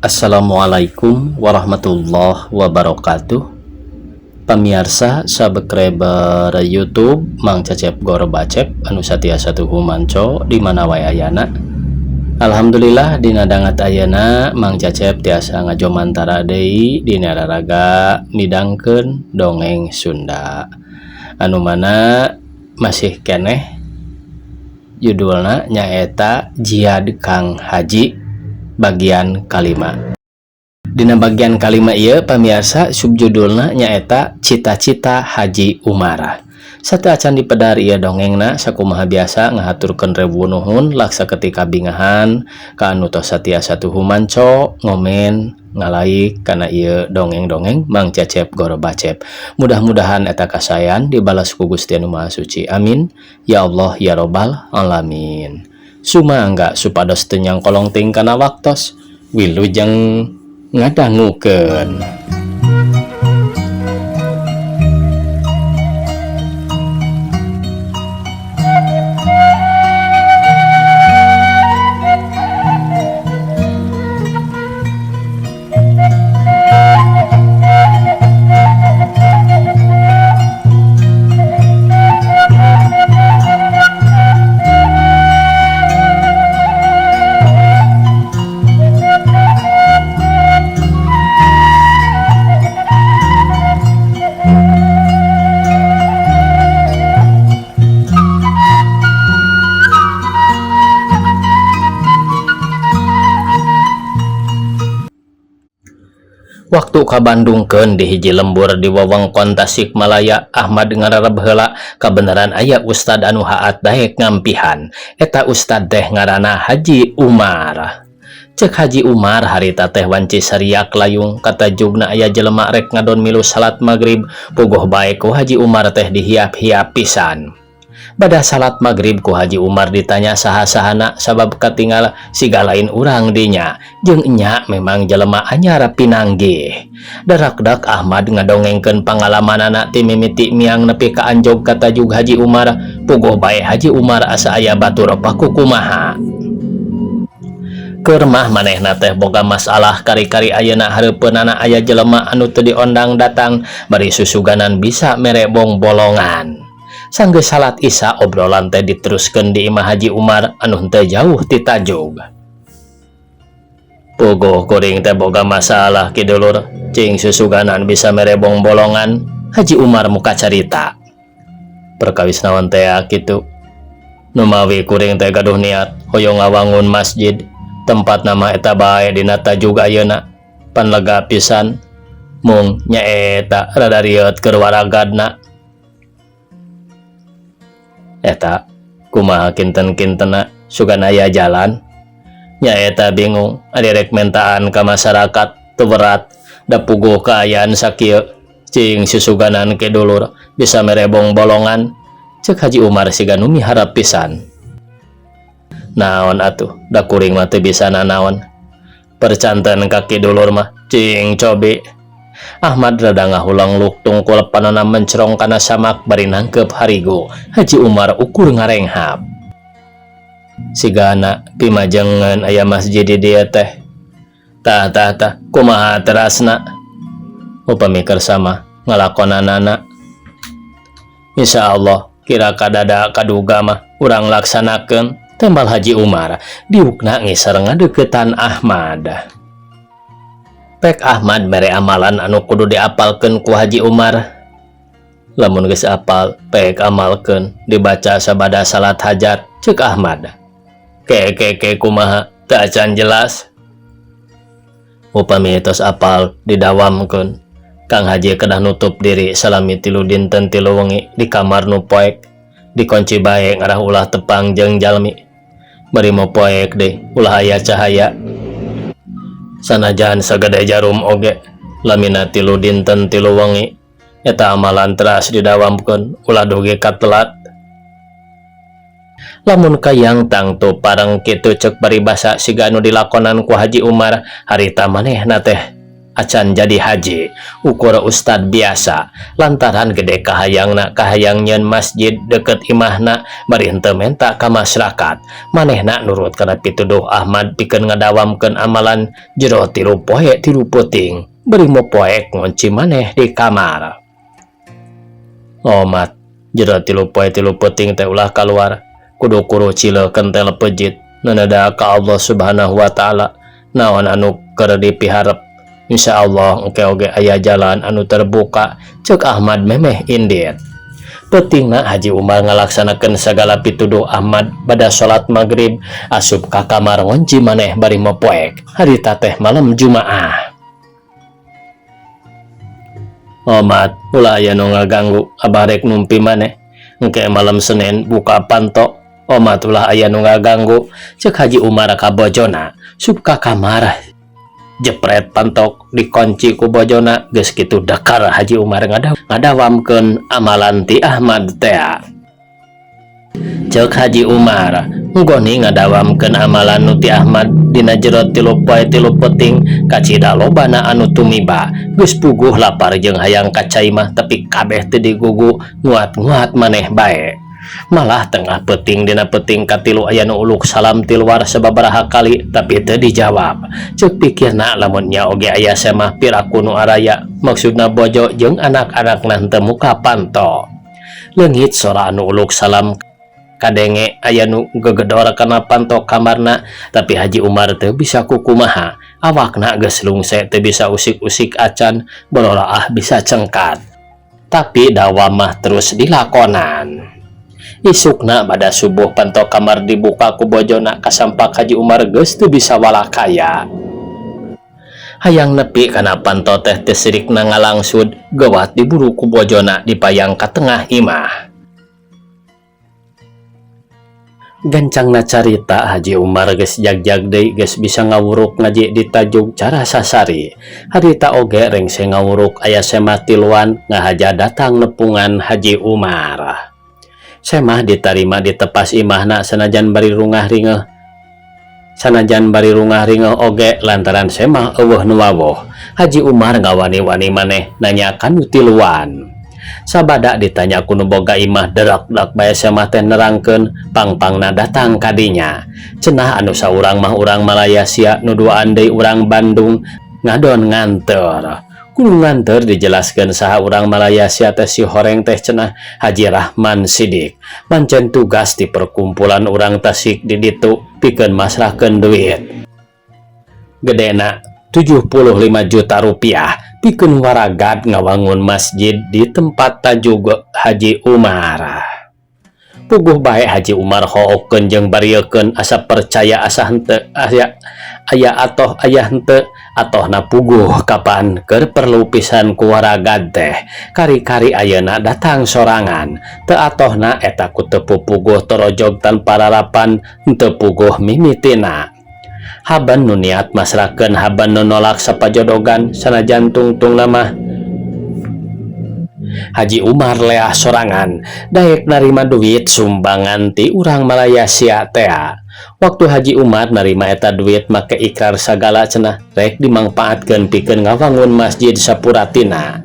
Assalamualaikum warahmatullahi wabarakatuh. Pamiarsa subscriber YouTube Mang Cecep Gorbacep anu satia satuhu manco di mana wae ayana. Alhamdulillah, dina dangat ayeuna Mang Cecep tiasa ngajomantara deui dina raraga midangkeun dongeng Sunda anu mana masih keneh judulna nyaeta Jihad Kang Haji bagian kalima. Dina bagian kalima ieu, pamiarsa, subjudulna nyaeta Cita-cita Haji Umar. Sateuacan dipedar ieu dongengna, sakumaha biasa ngahaturkeun rebu nuhun laksa ketika bingahan ka anu tos satia satuhu manco, ngomen, ngalaik kana ieu dongeng-dongeng Mang Cecep Gorbacep. Mudah-mudahan eta kasayan dibalas ku Gusti Anu Maha Suci. Amin ya Allah ya Robbal alamin. Sumangga supados teu nyangkolong ting kana waktos. Wilujeng ngadangukeun. Waktu ka Bandungkeun di hiji lembur di wewengkon Tasikmalaya, Ahmad ngarareb heula kabeneran aya ustad anu haat daek ngampihan. Eta ustad teh ngaranna Haji Umar. Cek Haji Umar, harita teh wanci sariak layung katajugna aya jelema rek ngadon milu salat magrib. Puguh bae ku Haji Umar teh dihiap-hiap pisan. Bada salat magrib ku Haji Umar ditanya saha-sahana, sabab katingal siga lain urang dinya jeung enya memang jelema anyar pinanggih. Darakdak Ahmad ngadongengkeun pangalamanana ti mimiti miang nepi ka anjog katajug Haji Umar. Puguh bae Haji Umar asa aya batur pakukumaha. Keur mah manehna teh boga masalah, kari-kari ayeuna hareupeunana aya jelema anu teu diondang datang bari susuganan bisa mere bongbolongan. Sanggeus salat Isya, obrolan teh diteruskeun di imah Haji Umar anu henteu jauh ti tajug. "Puguh kuring teh boga masalah, Ki Dulur, cing susuganan bisa mere bongbolongan," Haji Umar muka carita. "Perkawis naon teh kitu?" "Numawi kuring teh gaduh niat hoyong ngawangun masjid, tempat nama eta bae dina tajug ayeuna, pan lega pisan, mung nyaeta rada rieut keur waragadna." "Eta kumaha kinten-kintena, sugan aya jalan?" "Nyaeta bingung, ari rek mentaan ka masyarakat teu berat, da puguh kaayaan sakieu, cing susuganan Ki Dulur bisa mere bongbolongan," cek Haji Umar siga nu miharep pisan. "Naon atuh, da kuring mah teu bisa nanaon. Percanten ka Ki Dulur mah, cing cobi." Ahmad rada ngahulengluk, tungkul panona mencrong kana samak bari nangkep harigu. Haji Umar ukur ngarenghap. "Sigana pimajengan aya masjid di dieu teh." "Tah tah tah, kumaha terasna?" "Upami kersa mah ngalakonanana. Insya Allah kira kadada kaduga mah urang laksanakeun," tembal Haji Umar diukna ngiser ngadeukeutan Ahmad. Pek Ahmad mere amalan anu kudu diapalkeun ku Haji Umar. "Lamun geus apal, pek amalkeun, dibaca sabada salat hajat," cek Ahmad. "Ke ke ke, kumaha, teu acan jelas." "Upami tos apal, didawamkeun. Kang Haji kedah nutup diri salami 3 dinten 3 wengi di kamar nu poek, dikunci bae ngarah ulah tepang jeung jalmi. Bari mau poek deh, ulah aya cahaya sanajan sagede jarum oge. Lamina 3 dinten 3 wengi eta amalan teras didawamkeun, ulah dugi katelat. Lamun kayang tangtu pareng," kitu cek paribasa siga anu dilakonan ku Haji Umar harita manehna teh. Acan jadi haji, ukur ustad biasa, lantaran gede kahayangna, kahayang nyeun masjid deket imahna bari henteu menta ka masyarakat. Manehna nurut kana pituduh Ahmad pikeun ngadawamkeun amalan jero 3 poe 3 peuting bari mopoek ngunci maneh di kamar. "Omat, jero 3 poe 3 peuting teh ulah kaluar, kudu kurucil kentel pejit nanada ka Allah Subhanahu wa Ta'ala naon anu keur dipiharep. Insya Allah engke oge aya jalan anu terbuka," cek Ahmad memeh indit. Peutingna Haji Umar ngalaksanakeun sagala pituduh Ahmad. Bada salat maghrib asup ka kamar, ngunci maneh bari mopoek. Harita teh malam Jumaah. "Omat, ulah aya nu ngaganggu, Abah rek numpi maneh. Engke malam Senin buka panto. Omat, ulah aya nu ngaganggu," cek Haji Umar ka bojona. Sup ka kamar, jepret pantok, dikunci ku bojona. Geus kitu dakar Haji Umar ngadawamkeun amalan ti Ahmad tea. Cek Haji Umar, nggoni ngadawamkeun amalan nu ti Ahmad dina jero 3 poe 3 peuting, kacida lobana anu tumiba. Geus puguh lapar jeung hayang ka cai mah, tapi kabeh teu digugu, nguat-nguat maneh bae. Malah tengah peuting, dina peuting katilu, aya nu uluk salam ti luar sababaraha kali, tapi teu dijawab. Cek pikirna, lamun nya oge aya semah, piraku nu araya, maksudna bojo jeung anak-anakna henteu muka panto. Leungit sora anu uluk salam, kadenge aya nu gegedor kana panto kamarna, tapi Haji Umar teu bisa kukumaha, awakna geus lungse, teu bisa usik-usik acan, bororaah bisa cengkat. Tapi dawam mah terus dilakonan. Isukna pada subuh panto kamar dibuka ku bojona, kasampak Haji Umar geus teu bisa walakaya. Hayang nepi kana panto teh teu sirikna ngalangsud, gawat diburu ku bojona, dipayang ka tengah imah. Gancangna carita, Haji Umar geus jagjag deui, geus bisa ngawuruk ngaji di tajug cara sasari. Harita oge rengse ngawuruk, aya semah tiluan ngahaja datang nepungan Haji Umar. Semah ditarima ditepas imahna sanajan bari rungah ringeuh. Sanajan bari rungah ringeuh oge, lantaran semah euweuh nu wawuh, Haji Umar ngawani-wani maneh nanya ka nu tiluan. Sabada ditanya ku nu boga imah, derak-dak bae semah teh nerangkeun pang-pangna datang kadinya. Cenah anu saurang mah urang Malaysia, nu duaan deui urang Bandung ngadon nganter. Ku nu nganter dijelaskeun saha urang Malaysia teh, si horeng teh cenah Haji Rahman Sidik. Pancen tugas di perkumpulan urang Tasik di ditu pikeun masrahkeun duit. Gedena 75 juta rupiah pikeun waragad ngawangun masjid di tempat tajug Haji Umar. Puguh bae Haji Umar hookeun jeung bariekeun, asa percaya asa henteu, aya aya atoh aya henteu. Atohna puguh kapan keur perlu pisan ku waragad teh, kari-kari ayeuna datang sorangan. Teu atohna eta ku teu puguh torojog tanpa rarapan, henteu puguh mimitina. Haban nu niat masrahkeun, haban nu nolak sapajodogan, sanajan tungtungna mah Haji Umar leah sorangan daek narima duit sumbangan ti urang Malaysia tea. Waktu Haji Umar narima eta duit, make ikrar sagala cenah rek dimangpaatkeun pikeun ngawangun masjid sapuratina.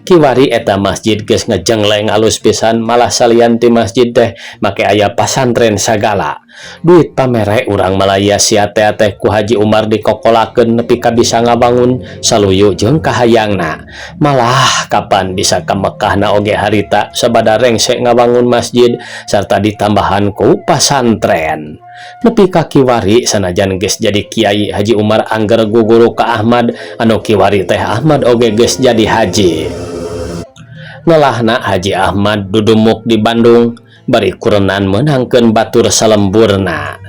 Kiwari eta masjid geus ngejengleng alus pisan, malah salian ti masjid teh make aya pasantren sagala. Duit pamere urang Malaysia teh teh ku Haji Umar dikokolakeun nepi ka bisa ngabangun saluyu jeung kahayangna. Malah kapan bisa ka Mekahna oge harita sabada rengse ngabangun masjid sarta ditambahan ku pasantren. Nepi ka kiwari, sanajan geus jadi kiai, Haji Umar angger guguru ka Ahmad, anu kiwari teh Ahmad oge geus jadi haji. Ngelahna Haji Ahmad dudumuk di Bandung bari kurenan meunangkeun batur salemburna.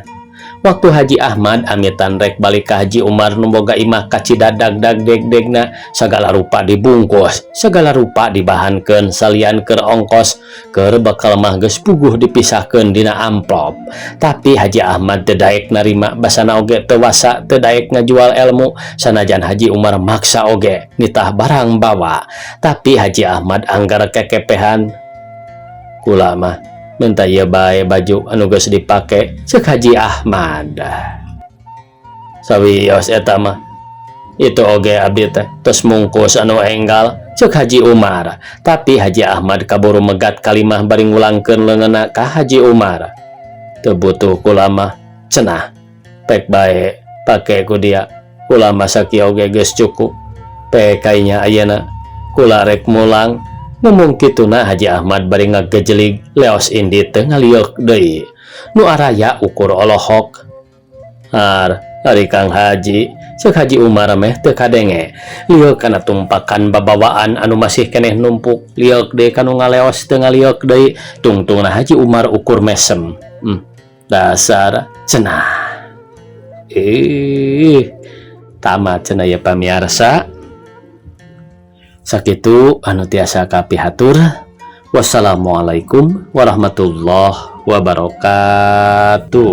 Waktu Haji Ahmad amitan rek balik ka Haji Umar nu boga imah, kacida dag-dag deg-degna. Sagala rupa dibungkus, segala rupa dibahankeun, salian keur ongkos keur bekal mah geus puguh dipisahkeun dina amplop. Tapi Haji Ahmad teu daek narima, basana oge teu wasa, teu daek ngajual ilmu sanajan Haji Umar maksa oge nitah barang bawa. Tapi Haji Ahmad anggar kekepehan. "Kula mah minta ieu bae, baju anu geus dipake," cek Haji Ahmad. Sawios eta mah Itu oge abdi teh tos mungkus anu enggal, cek Haji Umar. Tapi Haji Ahmad kaburu megat kalimah bari ngulangkeun leungeunna ka Haji Umar. Teu butuh kula mah, cenah. Pek bae pake ku dia. Kula mah sakieu oge geus cukup. Pek kainya ayeuna kula rek mulang. Ngomong kituna Haji Ahmad bari ngagejelig leos indit teu ngalieuk deui. Nu araya ukur olohok. Har, ari Kang Haji, cek Haji Umar meh teu kadenge. Lieuk kana tumpakan babawaan anu masih keneh numpuk, lieuk deui kanu ngaleos teu ngalieuk deui. Tungtungna Haji Umar ukur mesem. Dasar cenah. Ih, tamat cenah ya, pamiarsa. Sakitu anu tiasa kapihatur. Wassalamualaikum warahmatullahi wabarakatuh.